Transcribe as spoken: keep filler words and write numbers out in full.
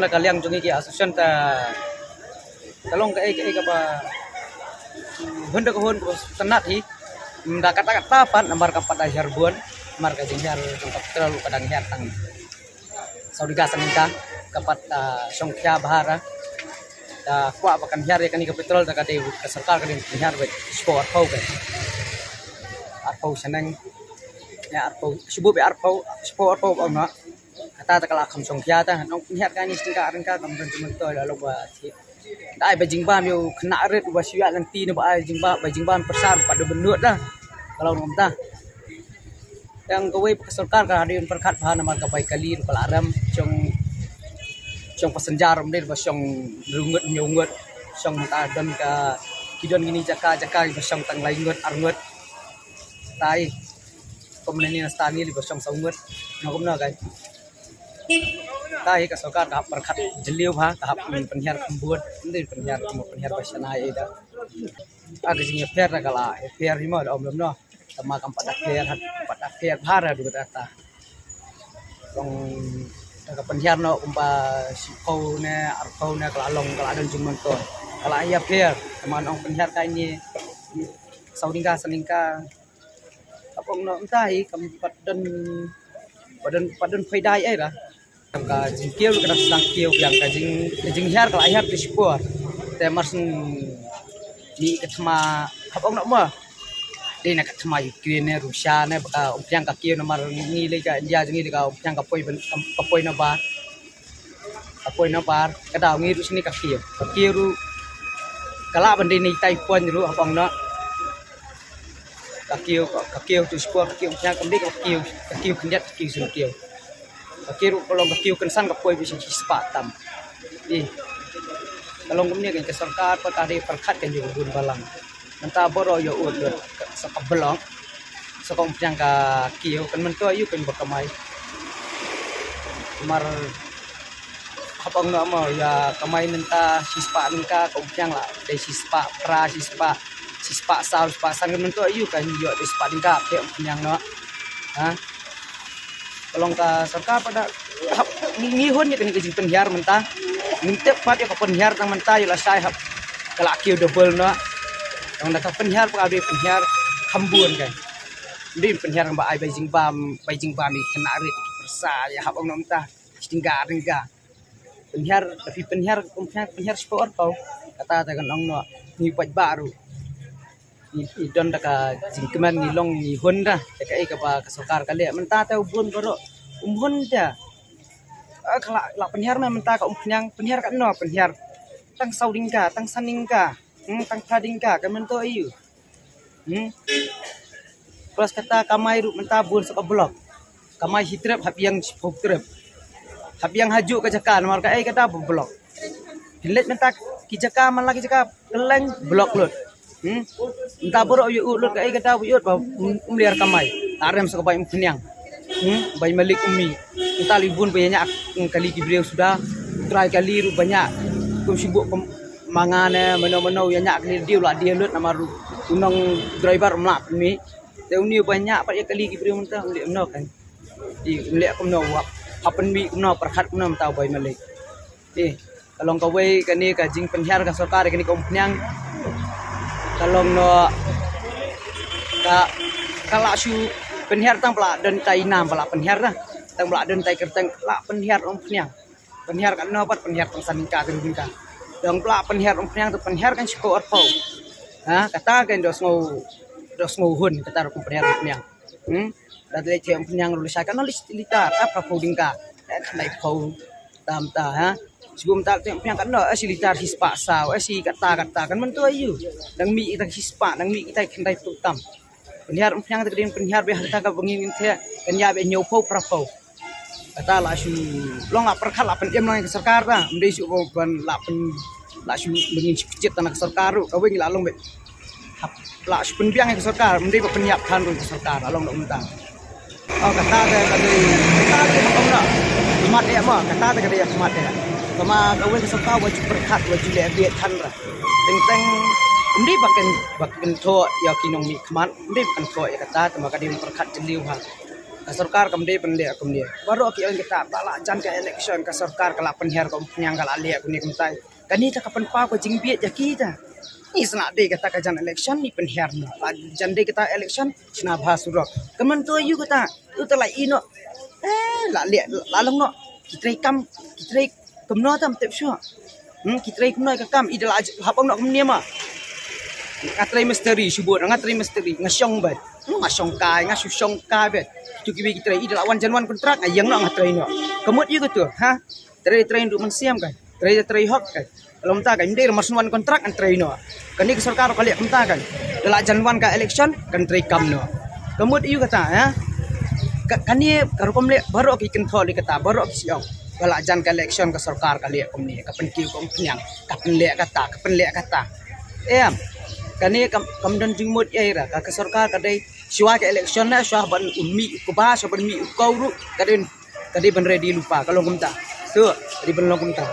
Ka liang jong ngi ki association ta, ta long kaei kaei kaba hun da ka hun kaba sngewtynnat hi. Ym da kata kata pat namar kam pat da hiar bun, namar ka jinghiar jong ka petrol ka dang hiar tang saw tyngka san tyngka, ka pat, ah, shongkhia bha ra. Da kwah ba kan hiar ïa kane ka petrol, da ka dei ka sorkar ka dei kan hiar beit shiphew arphew ka. Arphew shaneng. Ïa arphew, shibun beit arphew, shiphew arphew ba ong noh. Kata ta ka la kham shongkhia ta, nong pynhiar kane shi tyngka ar tyngka kam don jingmyntoi la long ba thik. Da ai ba jingbam ïa u khynnah rit uba shu ïaid lynti ne ba ai jingbam, ba jingbam pyrsa pat da bynnud da. Ka long kumta. Tang kawei pat ka sorkar ka dei ban pyrkhat bha namar ka bai kali ruh ka la rem, shong, shong passenger ym dei ba shong hynriew ngut hynñiew ngut, shong mynta don ka, ki don kine jaka jaka ba shong tang lai ngut ar ngut. Tai kumne ni na stani li ba shong saw ngut. Nga kumno kai. Tai ka sorkar ka hap pyrkhat jylliew bha, ka hap pynhiar kham bun, ym dei pynhiar, pynhiar ba shana ïa da. Ah, ka jingïapher da ka la ïapher hi mo, da ym lem noh. Tangba kam pat da pher, pat da pher bha ruh da kata. Long da ka pynhiar noh kumba shiphew ne arphew ne ka la long, ka la don jingmyntoi. Ka la ïapher, tangba nong pynhiar kane saw tyngka san tyngka. Hap ong noh mynta hi kam pat don, pat don, pat don phaida ei ra. Ka jingkiew ka dang sdang kiew biang, ka jing, ka jinghiar ka la hiar te shipor. Te mar syn mih ka thma, hap ong noh mo. Dei na ka thma Ukraine ne Russia ne ba ka umphniang ka kiew namar ngi lei ka India jong ngi lei ka umphniang ka poi ban, ka poi na bar. Ka poi na bar, ka daw ngi ruh shini ka kiew. Ka kiew ruh ka lah ban dei na itai pon ruh hap ong noh. Ka kiew, ka, ka kiew tu sport, ka kiew umphniang kam dei ka kiew, ka kiew khyndiat, ka kiew sien kiew. Ka kiew ruh ka long ka kiew kynsan ka poi beit shi spah tam. Ih. Ka long kumne ka sorkar pat ka dei pyrkhat kan ïa ka bun balang. Mynta baroh ïa u lut sa ka blok, sa ka umphniang ka kiew kan myntoi ïa u kan ba kamai. Mar hap ong noh mo ïa kamai mynta shi spah tyngka, ka umphniang lah dei shi spah phra, shi spah, shi spah saw, shi spah san kan myntoi ïa u kan ïoh dei spah tyngka phi umphniang noh. Ha? Ka long ka sorkar pat da hap ngi, ngi hun ïa kane ka jingpynhiar mynta. Ngim tip pat ïa ka pynhiar tang mynta ïa lashai hap ka la kiew double noh. Tang da ka pynhiar pat ka dei pynhiar kham bun kan. Dei pynhiar ba ai bai jingbam, bai jingbam ïa ki khynnah rit ki pyrsa ïa hap ong noh mynta. Shi tyngka ar tyngka. Pynhiar, tapi pynhiar, pynhiar, pynhiar shiphew arphew. Kata te kan ong noh ngi paidbah ruh. Ngi, ngi don da ka jingkmen, ngi long ngi hun da. Te kaei kaba ka sorkar ka leh mynta te u bun baroh um hun te. Ah, ka la, la pynhiar me mynta ka umphniang, pynhiar katno, pynhiar tang saw tyngka, tang san tyngka, hmm, tang phra tyngka, ka myntoi ïa u. Hmm. Plus kata kamai ruh mynta bun sa ka blok. Kamai shi trip hap ïeng shiphew trip. Hap ïeng hajuh ka jaka namar kaei kata ba blok. Phin leit mynta ki jaka man la ki jaka kylleng blok lut. Hmm. Mynta baroh ïa u lut kaei kata ba ïa u ba um, um liar kamai. La rem sa ka bai umphniang. Hmm. Bai malik um mih. Mynta li bun ba ïa ñiah kali ki briew suda. Trai kali ruh ba ñiah. Kum shibuk kum ma nga ne mano mano ïa ñiah kali dei u la dei lut namar u nong driver um lah pynmih. Te uni uba ñiah pat ïa kali ki briew mynta um leh kumno kan. Ï, um leh kumno, u hap pynmih kumno, pyrkhat kumno mynta u bai malik. Ï, ka long kawei kane ka jingpynhiar ka sorkar ïa kane ka umphniang. Ka long noh ka, ka lah shu pynhiar tang ba la don tai nam ba la pynhiar dah. Tang ba la don tai kyrteng la pynhiar umphniang. Pynhiar katno pat pynhiar tang san tyngka tang hynriew tyngka. Dang pla pynhiar umphniang te pynhiar kan shiphew arphew. Ha, kata kan da sngew, da sngew hun kata rukom pynhiar umphniang. Hmm? Da te te umphniang ruh lashai katno, lashai litar, ah, phraphew tyngka. Eh, khyndai phew tam ta, ha. Shu bun ta te umphniang katno, eh, shi litar shi spah saw, eh, shi kata kata kan myntoi ïa u. Dang mih kita shi spah, dang mih kita khyndai phew tam. Pynhiar umphniang te ka dei pynhiar beit ha kata kaba ngin ngin theh, kan ïa beit hynñiew phew phra phew. Kata la shu long la pyrkhat la pynim lang ïa ka sorkar ta. Ym dei shu ban la pyn, la shu ban ngin shu kjit tang na ka sorkar ruh, kawei ngi la long beit. Hap la shu pynbiang ïa ka sorkar, ym dei ba pynïap than ruh ïa ka sorkar, la long da kumta. Oh, kata te ka dei, kata te ka dei khmat eh mo, kata te ka dei khmat eh. Tangba kawei ka sorkar wat ju pyrkhat, wat ju leh beit than ra. Teng teng ym dei ba kan, ba kan thoh ïa ki nongmihkhmat, ym dei ba kan thoh ïa kata, tangba ka dei ban pyrkhat jylliew ha. Ka sorkar kam dei ban leh kumne. Baroh ki ong kita ba la jan ka election ka sorkar ka la pynhiar ka umphniang ka la leh kumne kumtai. Kane ta ka pynpaw ka jingbieit ïa kita. Ngi sngewdei kata ka jan election ngi pynhiar noh. La jan dei kata election shna bha surok. Ka mynta ïa kata uta la ïeh noh. Eh la leh la long noh. Ki trei kam ki trei kumno tam tip shuh. Hmm, ki trei kumno ka kam i da la hap ong noh kumne ma. Nga trei misteri shibun nga trei misteri nga shong bad. Hmm, nga shong kai nga shu shong kai bad. Tu kiwi ki trei i da la wan jan wan kontrak nga ïeng noh nga trei noh. Ka mut ïa katu ha. Trei trei ndu man siam kai. Trei trei hok kai. Lom ta kai mdei mar wan kontrak ngan trei noh. Kane ka sorkar ka leh kumta kai. Da la jan wan ka election kan trei kam noh. Ka mut ïa kata ha. Kane ka rukom leh baroh ki kynthol ïa kata baroh ki siong. Ba la jan ka election ka sorkar ka leh kumne ka pynkiew ka umphniang ka pynleh kata ka pynleh kata. Em kane kam don jingmut ïa ira ka sorkar ka dei shuwa ka election na shuwa ban un mih u kba shuwa ban mih u kaw ruh ka dei ka dei ban ready lypa ka long kumta. Tu ka dei ban long kumta.